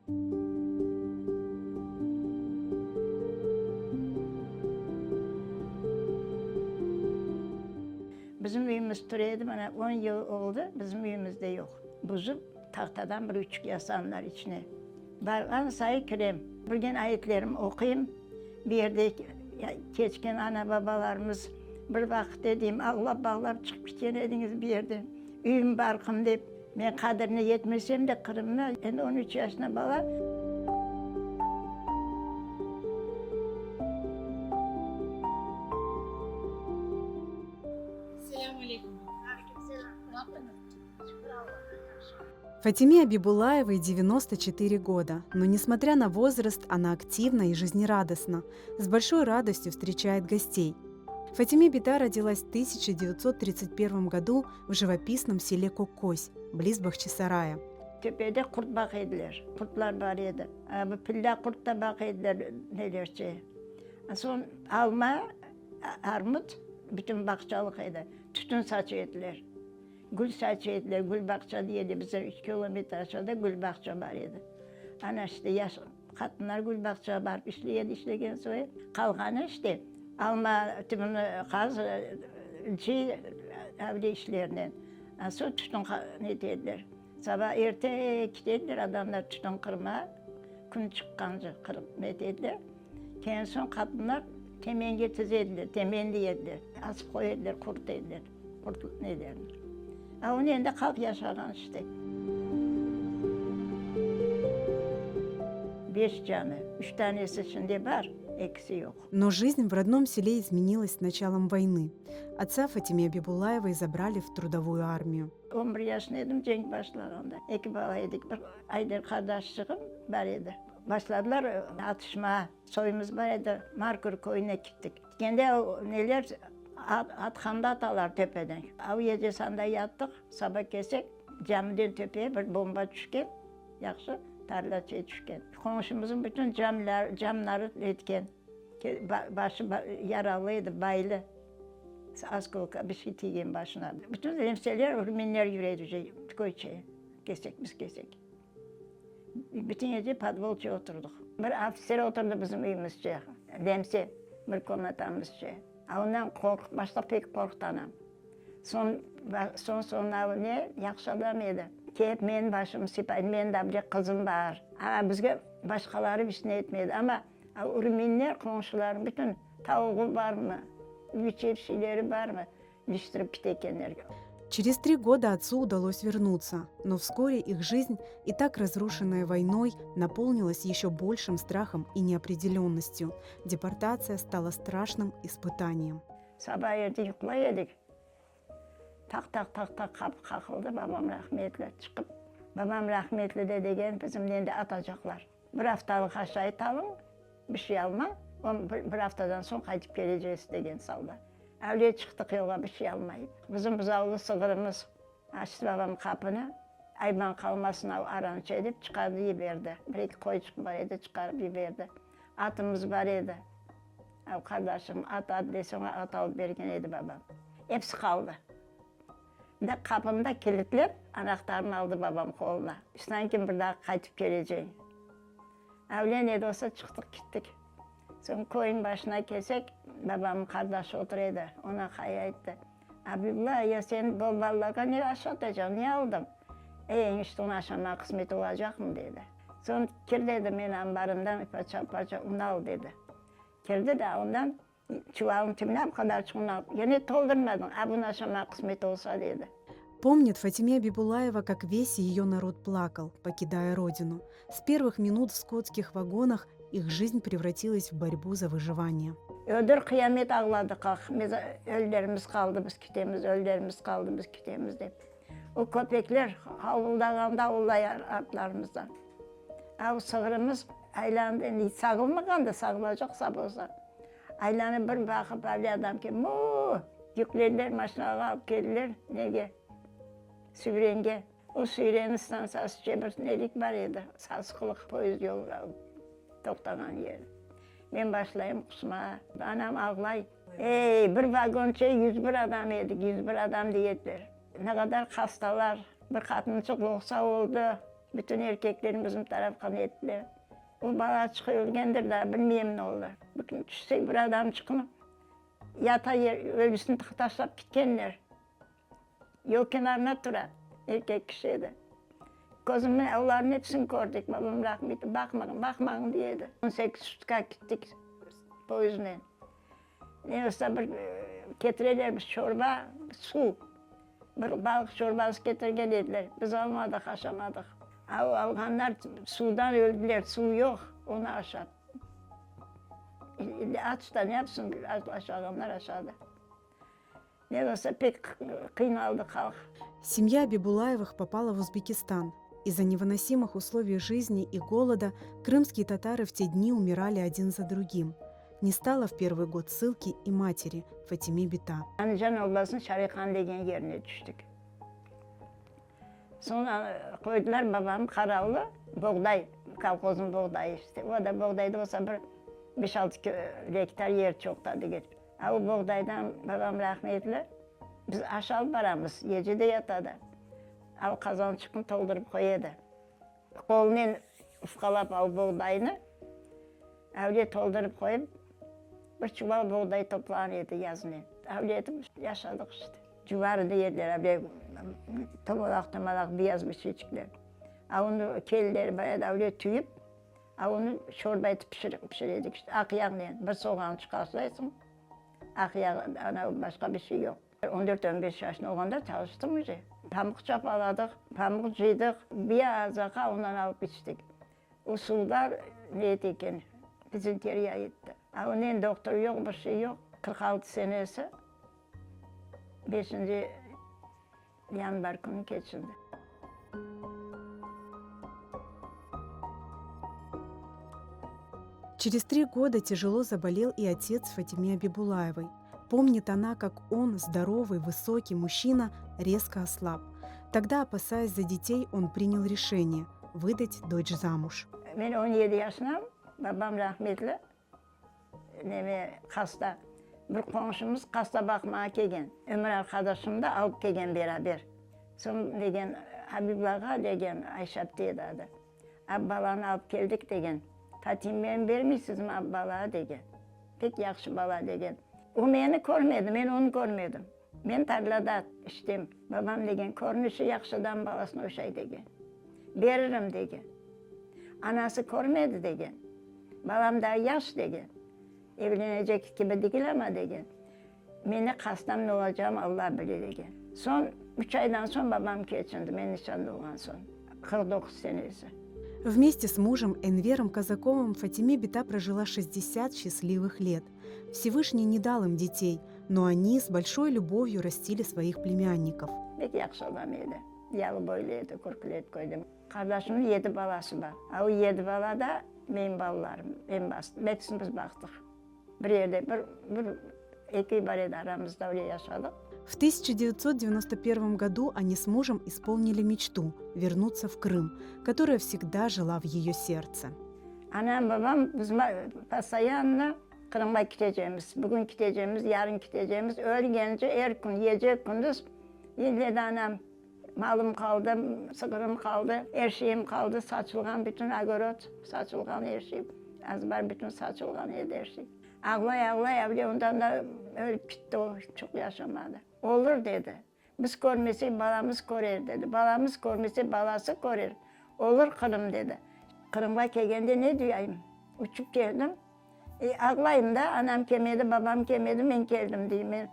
Bizim üyümiz tura edi, mana on yıl oldı, bizim üyümiz de yoq. Buzıp, tahtadan bir üyçik yasanlar içine. Barğan sayı kirem, bilgen ayetlerim oquyım. Bir yerde keçken ana-babalarımız bir vaqıt edeyim, ağlap-bağlap çıqıp ketken ediñiz bir yerden, üyüm, barqım dep. Men qadirine yetmesem de, Qırımda endi on üç yaşında bala. Selâm aleyküm. Aleyküm selâm. Ne yaptıñız? Şükür Allahqa, yahşı. Fatime Abibullayevой 94 года, но, несмотря на возраст, она активна и жизнерадостна, с большой радостью встречает гостей. Фатиме Бита родилась в 1931 году в живописном селе Коккось, близ Бахчисарая. Töpede qurt baqa ediler, qurtlar bar edi. Bu pilla qurt da baqa ediler nelerçe. Soñ alma, armut, bütün bağçalıq edi. Tütün saça ediler. Gül saça ediler, gül bağça dey edi, bizden üç kilometr aşağıda gül bağça bar edi. Ana işte yaş qatınlar gül bağçağa barıp işley edi, işlegen soñ qalğanı işte alma tübüni qaz, cıy, öyle işlernen. Soñ tütün nete ediler. Saba erte kete ediler adamlar tütün qırmağa, kün çıqqance qırıp nete ediler. Keyin soñ qatınlar temenge tize ediler, temen dey ediler, asıp qoya ediler, quruta ediler. Qurt nelerini. A onı endi halq yaşağan işte. Beş cami, üç tanesi şimdi bar, ekisi yoq. Но жизнь в родном селе изменилась с началом войны. Отца Фатиме Абибуллаевой забрали в трудовую армию. On bir yaşında edim cenk başlağanda. Eki bala edik, bir Ayder qardaşçığım bar edi. Başladılar atışma, soyumız bar edi, Markur köyüne kettik. Ketkende o neler atqanda atalar töpeden. Av gecesi anda yattıq, saba kelsek, camiden töpeye bir bomba tüşken, yahşı, tarlaçaya tüşken. Qonşumıznıñ bütün camlar, camları etken, başı yaralı edi, baylı, oskolka bir şey tiygen başına. Bütün nemseler, ruminler yüre edi köyçe, kelsek, biz kelsek. Bütün gece podvolça oturdıq. Bir ofitser oturdı bizim üyümizce, nemse, bir komnatamızce. A ondan qorqıp, başta pek qorqtı anam. Soñ, soñ, soñuna ne, yahşı adam edi. Kelip menim başımnı sıypaydı, menim daa bir qızım bar. A bizge başqaları bir ne etmedi, amma ruminler, qoñşularım, bütün tavuğı barmı, üy-içi bir şeyleri barmı, iliştirip kete ekenler. Через три года отцу удалось вернуться, но вскоре их жизнь, и так разрушенная войной, наполнилась еще большим страхом и неопределенностью. Депортация стала страшным испытанием. Saba erte yuqlay edik. Taq-taq, taq-taq qapı qaqıldı, babam rahmetli çıqıp, babam rahmetli de degen, bizim endi atacaqlar. Bir aftalıq aşayt alıñ, bir şey almañ, bir aftadan soñ qaytıp kelecegiz degen soldat. Avliye çıqtıq yolğa bir şey almayıp. Bizim buzavlı sığırımız açtı babam qapını, ayban qalmasın av arança dep çıqardı yiberdi. Bir-eki qoyçıq bar edi, çıqarıp yiberdi. Atımız bar edi. Av qardaşım at, at dese oña at alıp bergen edi babam. Episi qaldı. Bir de qapını da kilitlep, anahtarını aldı babam qoluna. Sanki bir daa qaytıp keleceñ. Avle ne de olsa çıqtıq kettik. Soñ köyniñ başına kelsek, babamnıñ qardaşı otura edi. Oña aqay ayttı, Abibulla, ya sen bu balalarğa ne aşatacaq, ne aldıñ? Ey, eñişte, onı aşamağa qısmet olacaqmı? dedi. Soñ kir dedi, men anbarımdan parça-parça un al, dedi. Kirdi de ondan çuvalnıñ tübüne bu qadarçıq un alıp, ya ne toldurmadıñ, a bunı aşamağa qısmet olsa, dedi. Помнит Фатиме Абибуллаева, как весь ее народ плакал, покидая родину. С первых минут в скотских вагонах их жизнь превратилась в борьбу за выживание. Ödür qıyamet ağladıq, ah, biz ölülerimiz qaldı, biz ketemiz, ölülerimiz qaldı, biz ketemiz dep. O köpekler havuldağanda avulday artlarımızdan. Av sığırımız aylandı, endi sağılmağan da, sağılacaq sağ bolsa. Aylanıp bir baqıp, avle adam ki, mu-u! Yüklediler maşinağa alıp keldiler, nege? Süyrenge. O Süyren stantsiyası bir nelik bar edi, sasıqlıq poyezd yol toqtağan yer. Men başlayım qusmağa, anam ağlay. Ey, bir vagonça 101 adam edik, 101 adam dey ediler. Ne qadar hastalar, bir qatınçıq loqsa oldı. Bütün erkeklerni bizim tarafqa nettiler. O balaçıq ölgendir daa, bilmeyim ne oldı. Bir kün tüşsek, bir adamçıqnı yata yer, ölüsini taşlap ketkenler. Yol kenarında tura, erkek kişi edi. Közümnen olarnıñ episini kördik, babam rahmetli, baqmañ, baqmañ, dey edi. On sekiz sutka kettik poyezdnen. Ne olsa bir ketireler bir şorba, suv, bir balıq şorbası ketirgen ediler, biz almadıq, aşamadıq. A o alğanlar suvdan öldüler, suv yoq, onı aşap. Aç da ne yapsın, aşağanlar aşadı. Ne olsa pek qıynaldı halq. Семья Бибулаевых попала в Узбекистан. Из-за невыносимых условий жизни и голода крымские татары в те дни умирали один за другим. Не стало в первый год ссылки и матери Фатиме Бита. Andijan oblasınıñ Şarihan degen yerine tüştik. Soñ qoydılar babam qaravlı, boğday, kolhoznıñ boğdayı işte. O da boğdayda olsa bir beş-altı gektar yer çoq da degil. A o boğdaydan babam rahmetli, biz aş alıp baramız, gece de yata da. A o qazançıqnı toldurıp qoya edi. Qolunen ufqalap a o boğdaynı, avle toldurıp qoyıp, bir çuval boğday toplağan edi yaznen. Avle etip yaşadıq işte. Cuvarı dey ediler, avle tomalaq-tomalaq beyaz bir şeyçikler. A onı kelinler bar edi, avle tüyip, A onı şorba etip pişire edik işte, aq yağnen, bir soğançıq aslaysıñ, aq yağ, ana, başqa bir şey yoq. On dört, on beş yaşında olğanda çalıştım uje. Pamuq çapaladıq, pamuq cıydıq, biraz aqa ondan alıp içtik. O suvlar ne ete eken, dizenteriya etti. A onen doktor yoq, bir şey yoq. 46 senesi, beşinci Yanvar künü keçindi. Через три года тяжело заболел и отец Фатиме Абибулаевой. Помнит она, как он, здоровый, высокий мужчина, резко ослаб. Тогда, опасаясь за детей, он принял решение выдать дочь замуж. Men 17 yaşındam, babam rahmetli, Neme, hasta, bir qoñşumız hasta baqmağa kelgen, ömür arqadaşımnı da alıp kelgen beraber. Soñ degen, Abibullağa, degen, Ayşe apte edi adı, ab balanı alıp keldik, degen, Fatimeni bermeysizmi ab balağa, degen, pek yahşı bala, degen. O meni körmedi, men onı körmedim. Men tarlada iştem. Babam degen, körünişi yahşı adam balasına oşay, degen. Beririm, degen. Anası körmedi, degen. Balam daa yaş, degen. Evlenecek kibi degil amma, degen. Men ne hastam, ne olacağım Alla bile, degen. Soñ, üç aydan soñ babam keçindi, men nişanlı olğan soñ, 49 senesi. Вместе с мужем Энвером Казаковым Фатиме Бита прожила 60 счастливых лет. Всевышний не дал им детей, но они с большой любовью растили своих племянников. Pek yahşı adam edi. Yalı boylu edi, Kürkület köyde. Qardaşımnıñ yedi balası bar. A o yedi bala da menim balalarım, men bastım, episini biz baqtıq. Bir yerde, bir, bir, eki üy bar edi aramızda, öyle yaşadıq. В 1991 году они с мужем исполнили мечту вернуться в Крым, которая всегда жила в ее сердце. Anam, babam biz postoyanno Qırımğa ketecemiz, bugün ketecemiz, yarın ketecemiz, ölgence er kün, gece, kündüz, ille de anam, malım qaldı, sığırım qaldı, er şeyim qaldı, saçılğan bütün ogorod, saçılğan er şey, azbar bütün saçılğan edi er şey. Ağlay-ağlay, avle ondan da ölip kitti o, çoq yaşamadı. Olur, dedi. Biz körmesek, balamız körer, dedi. Balamız körmese, balası körer. Olur Qırım, dedi. Qırımğa kelgende ne duyayım? Uçıp keldim. E, ağlayım da, anam kelmedi, babam kelmedi, men keldim, deyim men.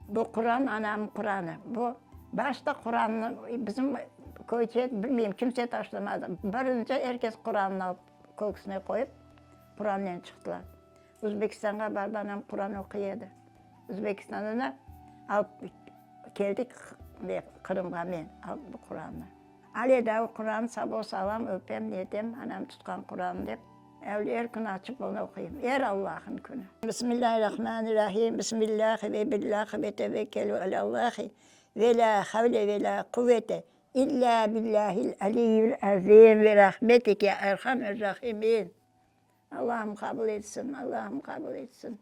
Bu Quran anamnıñ Quranı. Bu başta Qurannı bizim köyde, bilmeyim, kimse taşlamadı. Birinci er kes Qurannı alıp köksüne qoyıp, Qurannen çıqtılar. Özbekistanğa barıp anam Quran oquy edi. Özbekistandan da alıp keldik Qırımğa men alıp bu Qurannı. Ale daa o Qurannı saba salam, öpem, netem, anam tutqan Quran dep. Er kün açıp onı oquyım, er Allahın künü. Bismillahirrahmanirrahim, Bismillahi ve billahi ve tevekkelü alallahi ve la havle ve la quvvete illa billahil aliyyil azim ve rahmetike ya erhamer rahimin. Allahım qabul etsin, Allahım qabul etsin.